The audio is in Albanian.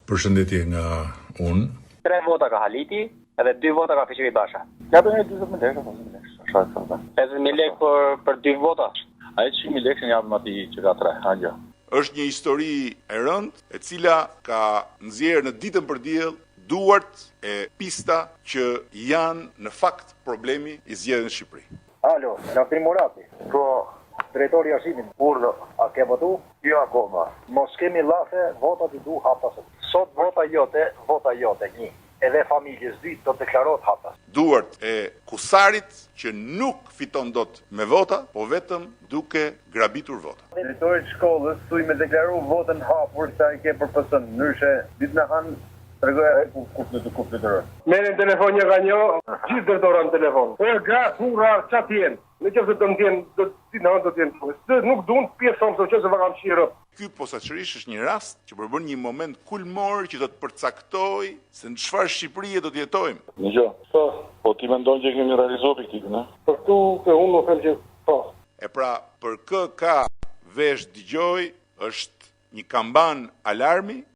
Përshëndetje nga unë. Tre vota ka Haliti edhe dy vota ka Fiqiri Basha. Ja do një 40000 lekë apo 50000 lekë, sa është sa. 50000 lekë për për dy vota. Ai 100000 lekë që japim atij që ka tre, ha gjë. Është një histori e rëndë, e cila ka nxjerrë në ditën për diell duart e pista që janë në fakt problemi i zgjedhjeve në Shqipëri. Alo, Lavdrim Murati. Po. Drejtori i arsimit. Urdhëro. A ke votu? Jo akoma. Mos kemi llafe, votat i du haptas. Sot vota jote, vota jote, një, edhe e familjes dy, do të deklarohet haptas. Duart e kusarit që nuk fiton dot me vota, po vetëm duke grabitur vota. Drejtorit të shkollës thuj me deklaru votën hapur se a e ke për PS-në, ndryshe ditën e hanë tregoja se ku ku ku fluturon. Merren në telefon një nga një, gjithë drejtorat në telefon. Po gra, burra, ça të jenë. Në qoftë se do të jenë, do ditën e hënë do të jenë këtu. Se nuk duan, pjesë se qoftë se va kam fshirë. Ky posaçërisht është një rast që përbën një moment kulmor që do të përcaktojë se në çfarë Shqipërie do të jetojmë. Dëgjo. Po. Po ti mendon që kemi realizu objektivin, a? Për këtu, unë do them që po. E pra, për kë ka vesh dëgjojë, është një kambanë alarmi.